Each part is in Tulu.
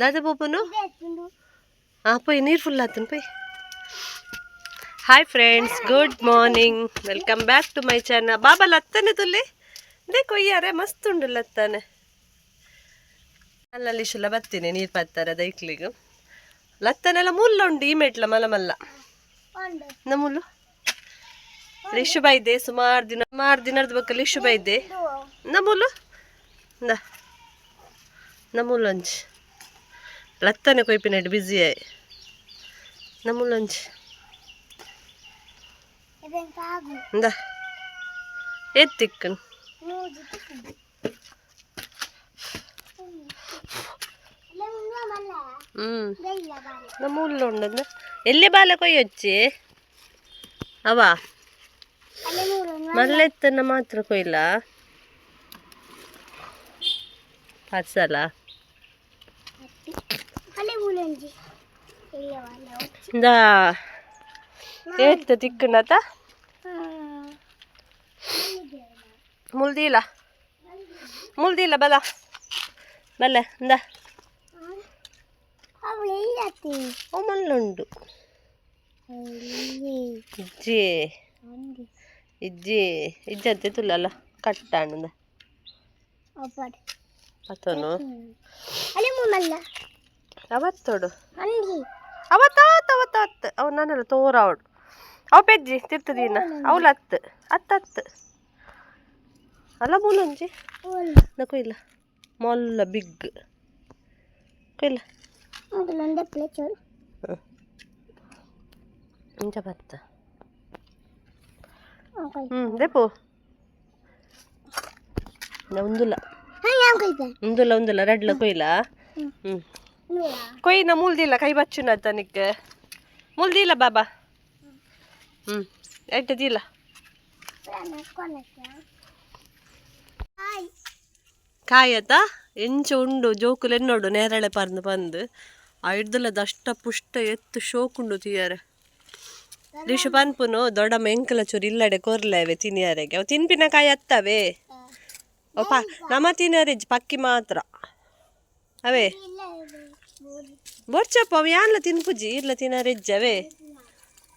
ದಾದ ಪೋಪುನು ಹಾಂ ಪೋಯ್ ನೀರು full ಆತನ್ ಪೋಯ್. Hi friends, good morning, welcome back to my channel. Baba ಲತ್ತನೆ ತುಲ್ಲಿ they ಕೊಯ್ಯಾರೆ ಮಸ್ತ್ ಉಂಡು ಲತ್ತನೆ. ಅಲ್ಲಲ್ಲಿ ಶುಲ ಬತ್ತೀನಿ ನೀರು ಪತ್ತಾರೆ ದೈಕ್ಲಿಗೆ. ಲತ್ತನೆಲ್ಲ ಮುಲ್ಲ ಉಂಡು ಈ ಮೆಟ್ಲ ಮಲ್ಲ ಮಲ್ಲ ನಮ್ಮುಲ್ಲು. ಲಿಶು ಬೈದೆ ಸುಮಾರು ದಿನ, ಸುಮಾರು ದಿನದ ಬೊಕ್ಕ ಲಿಶು ಬೈದೆ ನಮ್ಮುಲ್ಲು. ಇಂದ ನಮ್ಮುಲ್ಲೊಂಜಿ ಲತ್ತನೆ ಕೊಯ್ಪಿನೆಟ್ ಬ್ಯುಸಿ ಆಯ್ ನಮ್ಮುಲ್ಲೊಂಜಿ. ಇಂದ ಏತ್ ತಿಕ್ಕನ್. ನಮ್ಮ ಉಳ್ಳು ಎಲ್ಲಿ ಬಾಲ ಕೊಯ್ಯೊಚ್ಚಿ ಅವ ಮಲ್ಲೆತ್ತನ್ನ ಮಾತ್ರ ಕೊಯ್ಲ ಪಾರ್ಸಲ. ಇಂದ ಏತ್ ತಿಕ್ಕುಂಡತ ಮುಲ್ದಿಲ್ಲ ಮುಲ್ದಿಲ್ಲ ಬಲ ಬಲ್ಲ ಇಂದ. ಓ ಮಲ್ಲುಂಡು ಇಜ್ಜಿ ಇಜ್ಜಿ ಇಜ್ಜಂತೆ ತುಲ್ಲಲ್ಲ ಕಟ್ಟಾಣದ ಪತ್ತನು ಅವತ್ತೋಡು ಅವತ್ತು ಅವತ್ತು ಅವತ್ತು ಅವತ್ತು ಅವು ನನ್ನೆಲ್ಲ ತೋರಾವಡು ಅವು ಪೆಜ್ಜಿ ತಿರ್ತದೀನ ಅವಳು ಹತ್ತು ಹತ್ತು ಹತ್ತು ಅಲ್ಲ ಮೂಲಂಜಿ ನಕೋ ಇಲ್ಲ ಮೊಲ್ಲ ಬಿಗ್ ಕೊಯ್ಲ ಇಂಚ ಬತ್ತ. ಹ್ಞೂ ದೇಪು ಉಂದುಲ್ಲ ಉಂದುಲ್ಲ ಉಂದುಲ್ಲ ರಡ್ಲ ಕೊಯ್ಲ. ಹ್ಞೂ ಕೊಯ್ನ ಮುಲ್ದಿಲ್ಲ ಕೈ ಬಚ್ಚುನತ್ತ ನಿಕ್ ಮುಲ್ದಿಲ್ಲ ಬಾಬಾ. ಹ್ಞೂ ಎಟ್ಟದಿಲ್ಲ ಕಾಯತ ಎಂಚ ಉಂಡು ಜೋಕುಲು ಎನ್ನೋಡು ನೇರಳೆ ಪರ್ದು ಬಂದು ಐಡ್ದಲ ದಷ್ಟ ಪುಷ್ಟ ಎತ್ತು ಶೋಕುಂಡು ತಿಯರೆ. ರಿಷು ಪನ್ಪುನು ದೊಡ್ಡಮ್ಮ ಎಂಕಲ ಚೂರು ಇಲ್ಲಡೆ ಕೊರ್ಲೇವೆ ತಿನಿಯರೆಗೆ. ಅವು ತಿನ್ಪಿನ ಕಾಯಿ ಅತ್ತವೆ ಅವು ಪ ನಮ ತಿನಿಯರೆಜ್ ಪಕ್ಕಿ ಮಾತ್ರ ಅವೇ ಬೊರ್ಚಪ್ಪ. ಅವು ಯಾನ್ಲ ತಿನ್ಪುಜಿ ಇರ್ಲ ತಿನರೆಜ್ಜ ಅವೇ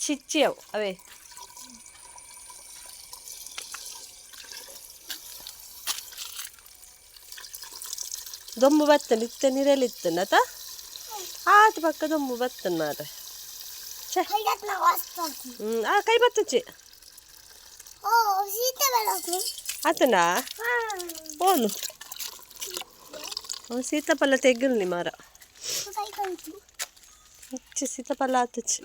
ಚಿಚ್ಚಿ ಅವು ಅವೇ. ದೊಂಬು ಬತ್ತನ ಇತ್ತ ನೀರಲ್ಲಿ ಅತ ಆತ ಪಕ್ಕ ದೊಂಬು ಬತ್ತನ ಮಾರೆ. ಛೇ ಹ್ಞೂ ಆ ಕೈ ಬತ್ತುಚಿ ಆತನಾ ಓಲು ಅವು ಸೀತಾಫಲ ತೆಗ್ಗಲ್ನಿ ಮಾರ ಇಚ್ಚಿ ಸೀತಾಫಲ ಆತುಚಿ.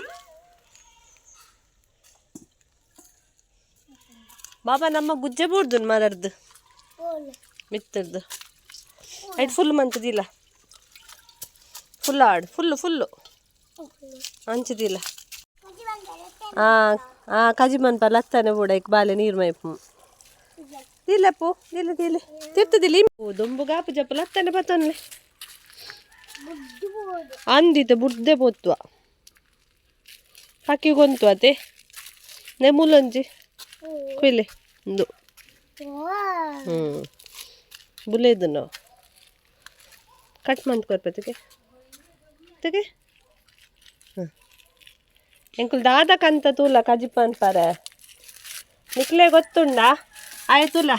ಬಾಬಾ ನಮ್ಮ ಗುಜ್ಜೆ ಬೂಡ್ದು ಮರರ್ದು ಮಿತ್ತರ್ದು ಐಟ್ ಫುಲ್ ಮಂತದಿಲ್ಲ ಫುಲ್ ಆಡು ಫುಲ್ಲು ಫುಲ್ಲು ಅಂಚದಿಲ್ಲ. ಹಾಂ ಹಾಂ ಕಜಿ ಮನ್ಪ ಲತ್ತಾನೆ ಬೋಡೈಕ್ ಬಾಲೆ ನೀರು ಮೈಪು ದಿಲ್ಲಪ್ಪು ದಿಲ್ಲ ದಿಲ್ಲ ತಿರ್ತದಿಲ್ಲ ದೊಂಬು ಗಾಪು ಜಪ್ಪ ಲತ್ತಾನೆ ಪತ್ತೊನ್ಲೆ ಅಂದಿತ್ತೆ ಬುಡ್ದೆ ಪೋತ್ವ ಪಕ್ಕಿ ಗೊಂತು ಅತೆ ನೆ ಮುಲ್ಲೊಂಜಿ ಕೊಯ್ಲೆ ಇಂದು. ಹ್ಞೂ ಬುಲೇದು ನಾವು ಕಟ್ ಮಂತ್ ಕೊರ್ಪೆ ತುಗೆ ತುಗೆ. ಹಾಂ ಎಂಕುಲು ದಾದ ಕಂತ ತೂಲ ಕಜಿಪ ಅನ್ಪಾರೆ ನಿಕ್ಲೆ ಗೊತ್ತುಂಡಾ? ಆಯ್ತುಲ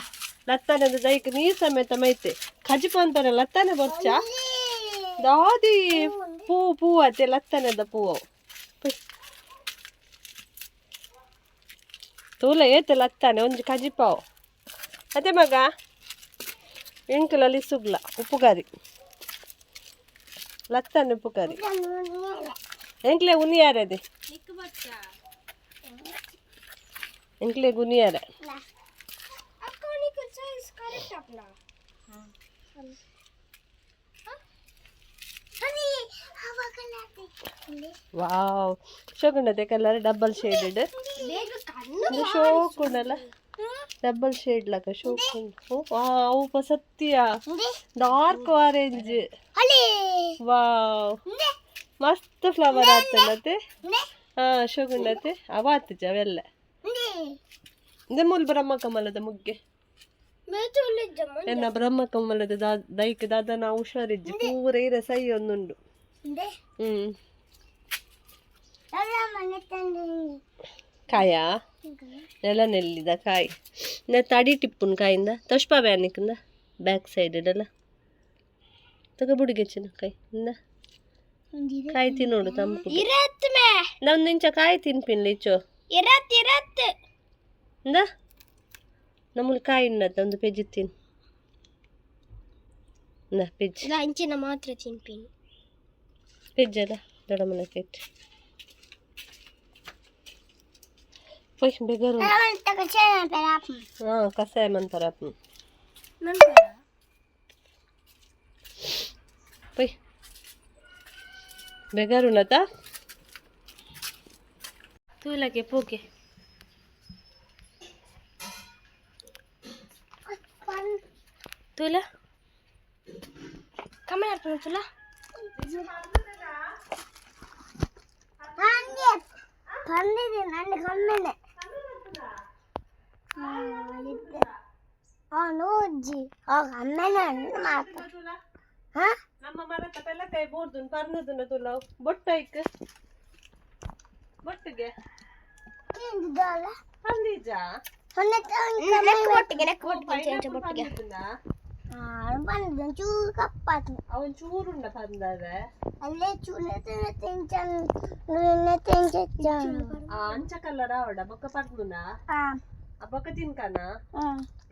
ಲತ್ತಾನದ ದೈಕ್ ನೀರು ಸಮೇತ ಮೈತೆ ಕಜಿಪ ಅನ್ಪಾರೆ ಲತ್ತಾನೆ ಬೊರ್ಚ ದಾದಿ ಪೂ ಪೂ ಅತ್ತೆ ಲತ್ತನದ ಪೂವು ತೂಲ ಏತ ಲತ್ತಾನೆ ಒಂಜಿ ಕಜಿಪಾವು ಅದೇ ಮಗ ಎಂಕಲಲ್ಲಿ ಸುಗ್ಲ ಉಪ್ಪುಗಾರಿ ಲತ್ತಾನೆ ಉಪ್ಪುಕಾರಿ ಎಂಕ್ಲೆ ಉನಿಯಾರದೆ ಎಂಕ್ಲೆ ಗುನಿಯಾರ. ವಾವ್ ಶೋಕುಂಡತೆ ಕಲರ್ ಡಬಲ್ ಶೇಡೆಡ್ ಶೋಕುಂಡಲ್ಲ ಡಬಲ್ ಶೇಡ್ ಲಕ ಶೋಕುಂಡು. ವಾವ್ ಸತ್ಯ ಡಾರ್ಕ್ ಆರೆಂಜ್. ವಾವ್ ಮಸ್ತ್ ಫ್ಲವರ್ ಆತನತೆ. ಹಾಂ ಶೋಕುಂಡತೆ ಅವ ಆತುಜ ಅವೆಲ್ಲ. ಇಂದೆ ಮೂಲು ಬ್ರಹ್ಮ ಕಮಲದ ಮುಗ್ಗೆ. ಎನ್ನ ಬ್ರಹ್ಮ ಕಮಲದ ದೈಕ್ ದಾದನ ಹುಷಾರಿಜ್ಜಿ ಪೂರ ಇರೆ ಸೈ ಒಂದುಂಡು. ಕಾಯ ನೆಲ ನೆಲ್ಲಿದ ಕಾಯಿ ನೆ ತಡಿ ಟಿಪ್ಪುನ್ ಕಾಯಿಂದ ತಶ್ಪ ಬ್ಯಾನಿಕ್ಕಿಂದ ಬ್ಯಾಕ್ ಸೈಡ್ ಇಡಲ್ಲ ತಗ ಬುಡಿಗೆಚ್ಚಿನ ಕಾಯಿ ಇಂದ ಕಾಯಿ ತಿನ್ನೋಡು ತಂಪು. ನಂದು ಇಂಚ ಕಾಯಿ ತಿನ್ಪಿನ್ ಲಿಚ್ಚೋ. ಇರತ್ ಇರತ್. ಇಂದ ನಮ್ಮಲ್ಲಿ ಕಾಯಿ ಉಂಡತ್ತ ಒಂದು ಪೆಜ್ಜಿ ತಿನ್ ಇಂದ ಪೆಜ್ಜಿ. ಅಂಚಿನ ಮಾತ್ರ ತಿನ್ಪಿನಿ. ಪೆಜ್ಜಲ್ಲ ದೊಡ್ಡ ಕೆಟ್ಟು ಪೊಯ್ ಬೆಗರು. ಹಾಂ, ಕಷಾಯ ಮಂತರ. ಪೊಯ್ ಬೆಗರುನತ. ತೂಲಗೆ ಪೋಗೆ. ತೂಲ. ಕಮಲ ತುಲ. పందిది నన్ను కమ్మనే నూజಿ ಅಮ್ಮನೆ ಮಾತ. ನಮ್ಮ ಮರತ ಪೆಲ್ಲಕಾಯಿ ಬೋರ್ದುನ್ ಪರ್ನದನ್ನ ತುಲ ಬೊಟ್ಟೈಕ್ ಬೊಟ್ಟಿಗೆ ಪಂದೀಜ. ಬೊಟ್ಟಿಗೆ ನೆಕ್ ಬೊಟ್ಟಿಗೆ ಬೊಟ್ಟಿಗೆ ಪಂದೀಜ. ಚೂರು ಕಪ್ಪಾತು. ಅವನ್ ಚೂರುಂಡ ಪಂದವೆ. ಅಲ್ಲೇ ಚೂರು ತಿಂಚನ್. ಆ ಅಂಚ ಕಲ್ಲರ್ ಆವಡ ಬೊಕ್ಕ ಪರ್ನುನ ಆ ಬೊಕ್ಕ ತಿನ್ಕಾನ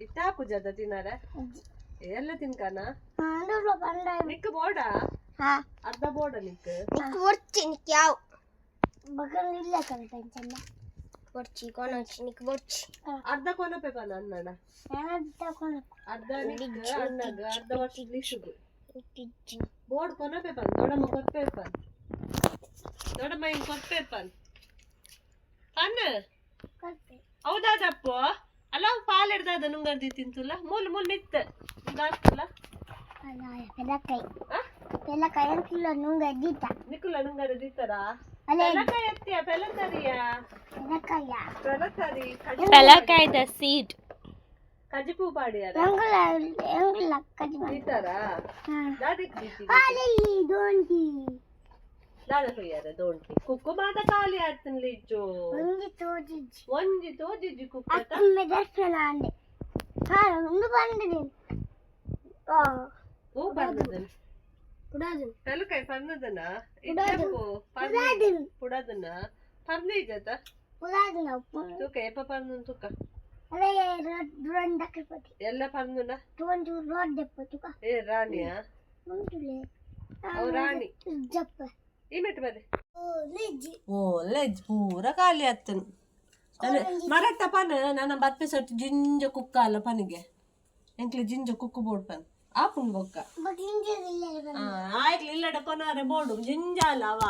ಇತ್ತ ಪೂಜಾದ ತಿನಾರ ಎಲ್ಲ ತಿನ್ಕಾನ ನಿಕ್ ಬೋಡ ಅರ್ಧ ಬೋಡ ನಿಕ್. ಒರ್ಚಿ ನಿಕ್ ಯಾವ ಬಗನ್ ಇಲ್ಲ ಕಲ್ಪಂಚಲ್ಲ ಒರ್ಚಿ ಕೊನೊಚಿ ನಿಕ್ ಒರ್ಚಿ. ಅರ್ಧ ಕೊನಪೆ ಪನ ಅನ್ನಡ ಅರ್ಧ ನಿಕ್ ಅಣ್ಣಗ ಅರ್ಧ ವರ್ಷ ಲಿಶುಗು ಬೋರ್ಡ್ ಕೊನಪೆ ಪನ್ ದೊಡಮ್ಮ ಕೊರ್ಪೆ ಪನ್ ದೊಡಮ್ಮ ಹಿಂಗ್ ಕೊರ್ಪೆ ಪನ್ ಪನ್ ಹೌದಾದಪ್ಪು ಅಲ್ಲ ಪಾಲ್ ಹಿಡ್ದಾದ ನುಂಗರ್ದಿ ತಿಂತುಲ್ಲ ಮೂಲ್ ಮೂಲ್ ಮಿತ್ತ ಇದಾಗ್ತಲ್ಲ. ಪೆಲಕಾಯಿ. ಆ? ಪೆಲಕಾಯಿ ಅಂತಿಲ್ಲ ನುಂಗ ದೀತ. ನಿಕ್ಕುಲ ನುಂಗರ ದೀತರ. ಅಲ್ಲೇ. ಪೆಲಕಾಯಿ ಎತ್ತಿಯ ಪೆಲತರಿಯ. ಪೆಲಕಾಯ. ಪೆಲತರಿ. ಪೆಲಕಾಯ್ದ ಸೀಡ್. ಕಜಿಪು ಪಾಡಿಯಾರ. ಎಂಗುಲ ಎಂಗುಲ ಕಡಿಮೆ. ದೀತಾರ ದಾದಕ್ಕೆ ದೀತಿ. ಅಲ್ಲಿ ದೋಂಟಿ. ದಾದ ಕೊಯ್ಯಾರ ದೋಂಟಿ ಕುಕ್ಕು ಮಾತ ಖಾಲಿ ಆಯ್ತು ಲಿಚ್ಚು. ಒಂಜಿ ತೋಜಿಜ್ಜಿ. ಒಂಜಿ ತೋಜಿಜ್ಜಿ ಕುಕ್ಕು. ಅಕ್ಕಮ್ಮೆ ದರ್ಶನ ಅಂದೆ ಹಾ ಒಂದು ಬಂದಿದೆ. ಓ ಪರ್ನದನ್. ಪುಡಾದು. ಪೆಲಕಾಯಿ ಪರ್ನದನ ಇದ್ದಪ್ಪು ಪುಡದನ ಪರ್ನೀಜತ. ಪುಡಾದು ತೂಕ ಏಪ ಪರ್ನನ್ ತೂಕ. ಅದೇ ರೋಡ್ ದಕ್ಕಪತಿ. ಎಲ್ಲ ಪರ್ನುನ. ತೋಂಜು ರೋಡ್ ದಪ್ಪತುಕ. ಏ ರಾಣಿಯಾ? ಉಂಟುಲೆ. ಅವು ರಾಣಿ. ಜಪ್ಪ. ಈ ಮೆಟ್ ಬರ್ರಿ. ಓ ಲಿಜ್ಜಿ. ಓ ಲೆಜ್ ಪೂರ ಖಾಲಿ ಆತನ್ ಮರಟ್ಟ ಪನ್ ನನ್ನ ಬಪ್ಪೆ ಸೊಟ್ಟು ಜಿಂಜ ಕುಕ್ಕ ಅಲ್ಲ ಪನಿಗೆ ಎಂಕ್ಲೆ ಜಿಂಜ ಕುಕ್ಕು ಬೋಡ್ ಪನ್ ಆಪುಂಡು ಬೊಕ್ಕ. ಬಗಿಂಜ. ಆಯ್ತು ಇಲ್ಲಡ ಕೊನಾರೆ ಬೋಡು ಜಿಂಜ ಅಲ್ಲ ಅವ.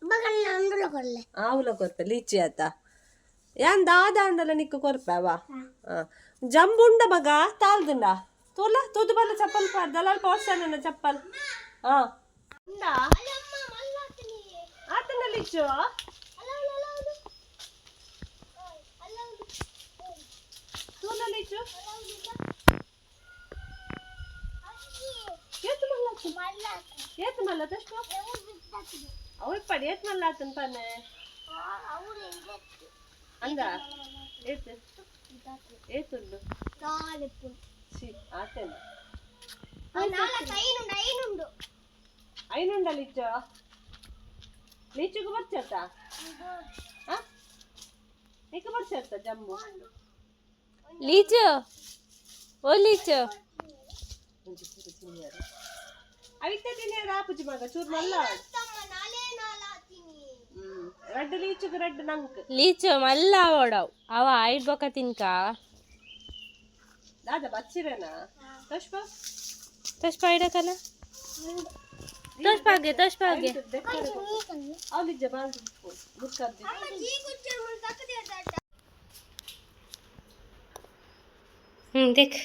ಬಗನ್ನ ಅಂದುಲ ಕೊಲ್ಲೆ. ಆವುಲ ಕೊರ್ಪೆ ಲೀಚಿ ಆತ ಯಾನ್ ದಾದ ಅಂಡಲ ನಿಕ್ಕು ಕೊರ್ಪೆ ಅವ ಜಂಬುಂಡ ಮಗ ತಾಲ್ದುಂಡ ತೂಲ ತೂದು ಬಲ್ಲ ಚಪ್ಪಲ್ ಪಾಡ್ದಲ್ಲ ಅಲ್ಪ ವರ್ಷ ಚಪ್ಪಲ್ ಹಾ ಉಂಡ ಆತನ ಲೀಚು. ತೂಲ ಲೀಚು ಏತ್ ಮಲ್ಲ ಏತ್ ಮಲ್ಲ ತಷ್ಟು ಅವು ಇಪ್ಪಡಿ ಏತ್ ಮಲ್ಲ ಆತನ್ ಪನ್ನೆ ಅಂದ ಏತ್ ಏತುಂಡು ಸಿ ಆತೇನ. ಐನುಂಡು. ಐನುಂಡ ಲಿಚ್ಚು ಲಿಚ್ಚುಗು ಬರ್ಚತ್ತ ನಿಕ್ಕು ಬರ್ಚತ್ತ ಜಂಬು. ಲೀಚು ಓ ಲೀಚು. ಅವಿತ್ತ ತಿನ್ನಿಯರ ಆಪುಜಿ ಮಗ ಚೂರು ಮಲ್ಲ ರಡ್ಡ್ ಲೀಚುಗು ರಡ್ಡ್ ನಂಕ್. ಲೀಚು ಮಲ್ಲ ಆವಡವು ಅವ ಐಡ್ ಬೊಕ ತಿನ್ಕ. ದಾದ ಬಚ್ಚಿರೇನಾ ತಶ್ಪ. ತಶ್ಪ ಐಡಕನ ತೋಷ್ಪಾಗೆ ತೋಷ್ಪಾಗೆ. ಅವಲಿಜ್ಜ ಬಾಲ್ ಬುಕ್ಕದ್ದು. ದೇಖ್.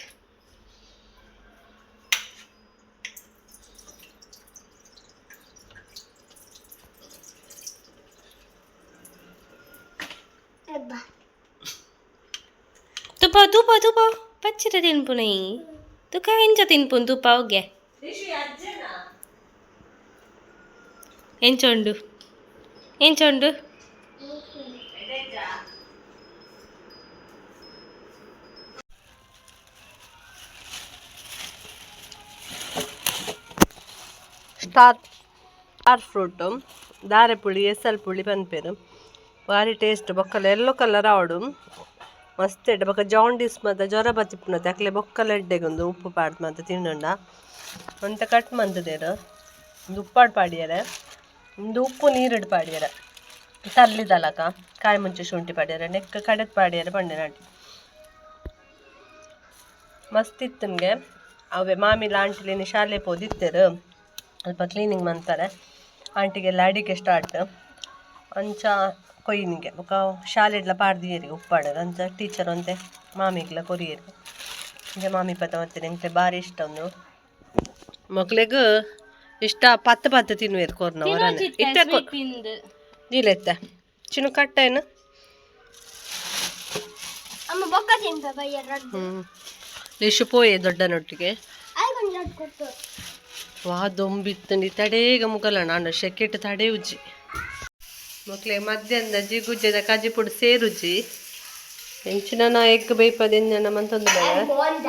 ತುಪ್ಪ ತುಪ್ಪ ತುಪ್ಪ ಪಚ್ಚ. ಎಂಚಿತ ತಿನ್ಪುನೈ ತುಕ ಎಂಚ ತಿನ್ಪುನ್ ತುಪ್ಪ ಹೋಗೆ ಎಂಚ ಉಂಡು ಎಂಚ ಉಂಡು star star fruit ದಾರೆ ಪುಳಿ ಎಸಲ್ ಪುಳಿ ಪನ್ಪೇರು ಬಾರಿ ಟೇಸ್ಟ್ ಬೊಕ್ಕಲ ಎಲ್ಲೋ ಕಲರ್ ಆವಡು ಮಸ್ತ್ ಎಡ್ಡೆ ಬೊಕ್ಕ ಜಾಂಡೀಸ್ ಮತ್ತು ಜ್ವರ ಬತ್ತಿಪ್ಪುನತೆ ಅಕ್ಲೆ ಬೊಕ್ಕಲ ಎಡ್ಡೆಗೊಂದು ಉಪ್ಪು ಪಾಡ್ದು ಮಾತ ತಿನ್ನಂಡ ಒಂತೆ ಕಟ್ ಮಂತುದೆರ್ ಉಂದು ಉಪ್ಪಾಡು ಪಾಡಿಯರೆ ಉಂದು ಉಪ್ಪು ನೀರಿಡ್ ಪಾಡಿಯರೆ ತರ್ಲಿದಲಕ ಕಾಯಿ ಮುಂಚೆ ಶುಂಠಿ ಪಾಡಿಯರೆ ನೆಕ್ ಕಡೆದ್ ಪಾಡಿಯರೆ ಪಂಡೆ ಮಸ್ತ್ ಇತ್ತು ಅವೇ ಮಾಮಿಲ ಆಂಟಿಲೇನಿ ಶಾಲೆ ಪೋದಿತ್ತೆರ್ ಅಲ್ಪ ಕ್ಲೀನಿಂಗ್ ಮಂತಾರೆ ಆಂಟಿಗೆಲ್ಲ ಅಡಿಗೆ ಸ್ಟಾರ್ಟ್ ಅಂಚ ಕೊಯ್ಯಿನಿಗೆ ಬೊಕ ಶಾಲೆಡ್ಲ ಪಾಡ್ದಿಯೆರ್ ಉಪ್ಪಾಡರ್ ಅಂಚ ಟೀಚರ್ ಒಂತೆ ಮಾಮಿಗ್ಲ ಕೊರಿಯೆರ್ ಅಂಚ ಮಾಮಿ ಪತ ಮಲ್ತೆರ್ ಎಂಕ್ಲೆ ಬಾರಿ ಇಷ್ಟ ಉಂದು ಮಕ್ಲೆಗ್ ಇಷ್ಟ ಪತ್ತ ಪತ್ತ ತಿನ್ನುವೆರ್ ಕೊರ್ನ ಹೊರನೆ ಇತ್ತೆ ತಿಂದು ದೀಲೆತ್ತ ಚಿನ್ನು ಕಟ್ಟೇನು ಅಮ್ಮ ಬೊಕ್ಕ ತಿನ್ಪ ಬಯ್ಯ ರಡ್ಡು ಲಿಶು ಪೋಯೆ ದೊಡ್ಡನೊಟ್ಟಿಗೆ ಆಯ್ಕೊಂಡು ರಡ್ಡು ಕೊಟ್ಟು ವಾ ದೊಂಬಿತ್ತಂಡಿ ತಡೇಗ ಮುಗಲಣ ಅಂಡ ಶೆಕೆಟ್ ತಡೆ ಉಜ್ಜಿ ಮಕ್ಳೆ ಮಧ್ಯಾಹ್ನದ ಜಿಗುಜ್ಜೆದ ಕಜಿಪುಡು ಸೇರುಜಿ ಎಂಚಿನ ಎಗ್ ಬೇಯ್ಪದ ಎಂಜನ ಮಂತೊಂದು ಬೇಡ ಬೋಂಡ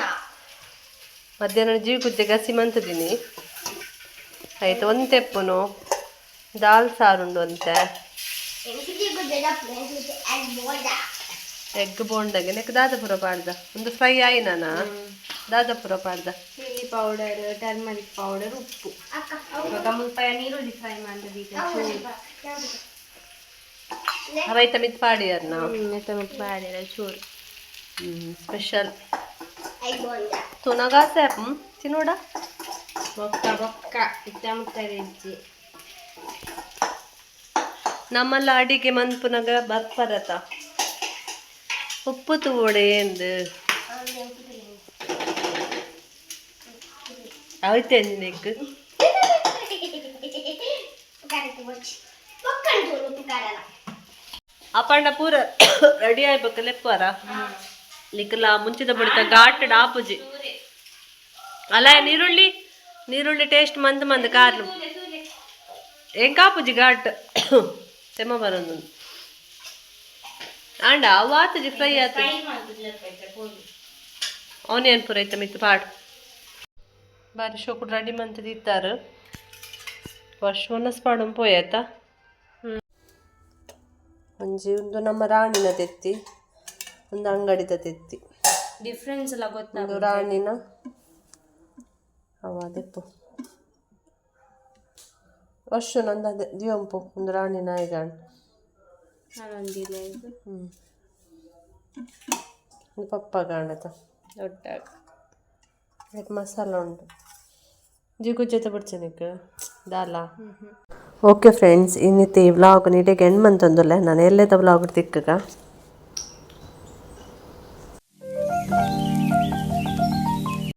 ಮಧ್ಯಾಹ್ನ ಜೀಗುಜ್ಜೆ ಗಸಿ ಮಂತದಿನಿ ಆಯ್ತು ಒಂತೆಪ್ಪುನು ದಾಲ್ ಸಾರುಂಡು ಅಂತೆ ಎಗ್ ಬೋಂಡಗೆ ನೆಕ್ ದಾದಪುರ ಪಾಡ್ದ ಒಂದು fry ಆಯ್ನಾನ ದಾದಪುರ ಪಾಡ್ದ chilli powder turmeric powder ಉಪ್ಪು ಇವಾಗ ಮುಲ್ಪ ನೀರುಳ್ಳಿ ಫ್ರೈ ಮಾಡ್ದೀಗ ಅವೈತ ಮಿತ್ ಪಾಡಿಯರ್ನ ಮಿತ್ ಮಾಡಿರ ಚೂರು ಸ್ಪೆಷಲ್ ತುನಗಾಸೆ ತಿನ್ನೋಡ ಬೊಕ್ಕ ಬೊಕ್ಕ ಇತ್ತ ಮುತ್ತಾರೆ ಇಜ್ಜಿ ನಮ್ಮಲ್ಲ ಅಡಿಗೆ ಮನ್ಪುನಗ ಬರ್ಪರತ ಉಪ್ಪು ತೂವಡೆ ಎಂದು ಆಯ್ತೆ ನಿನಗೆ ಅಪ್ಪಣ್ಣ ಪೂರ ರೆಡಿ ಆಯ್ಬೇಕ ಲೆಪ್ಪರ ನಿಕ್ಕಲ ಮುಂಚಿದ ಬಡಿತ ಘಾಟ್ ಡಾಪುಜಿ ಅಲ್ಲ ನೀರುಳ್ಳಿ ನೀರುಳ್ಳಿ ಟೇಸ್ಟ್ ಮಂದ್ ಮಂದ್ ಕಾರ್ಲು ಏನ್ ಕಾಪುಜಿ ಘಾಟ್ ತೆಮ್ಮ ಬರೋದು ಆಂಡ ಅವು ಆತಜಿ ಫ್ರೈ ಆತ ಆನಿಯನ್ ಪೂರ ಐತ ಮಿತ್ ಪಾಡ್ ಬಾರಿ ಶೋಕುಡು ರೆಡಿ ಮಂತದ ಇತ್ತಾರು ವರ್ಷ ಒನಸ್ ಪಾಡಂ ಪೋಯ್ ಆಯ್ತಾ. ಒಂಜಿ ಒಂದು ನಮ್ಮ ರಾಣಿನ ತೆತ್ತಿ, ಒಂದು ಅಂಗಡಿದ ತೆತ್ತಿ. ಡಿಫ್ರೆನ್ಸ್ ಎಲ್ಲ ಗೊತ್ತಾ? ಒಂದು ರಾಣಿನ ಅವ ದೆಪ್ಪು ವರ್ಷ ನಂದು ಅದೇ ದಿಯೊಂಪು ಒಂದು ರಾಣಿ ನಾಯಿಗಾಣ್. ನಾನೊಂದಿಲ್ಲ ಇದು. ಹ್ಞೂ ಒಂದು ಪಪ್ಪ ಕಾಣತ. ದೊಡ್ಡ ಅದಕ್ಕೆ ಮಸಾಲ ಉಂಟು ಜಿಗುಜ್ಜೆ ಬಿಡ್ಚನಿಕ್ ದಾಲ. ಓಕೆ ಫ್ರೆಂಡ್ಸ್, ಇನ್ನಿತ್ತೆ ಈ ವ್ಲಾಗ್ ನೀಟಾಗಿ ಎಂಡ್ ಮಂತಂದುಲ್ಲೆ. ನಾನು ಎಲ್ಲೇದ ವ್ಲಾಗ್ ತಿಕ್ಕಗ.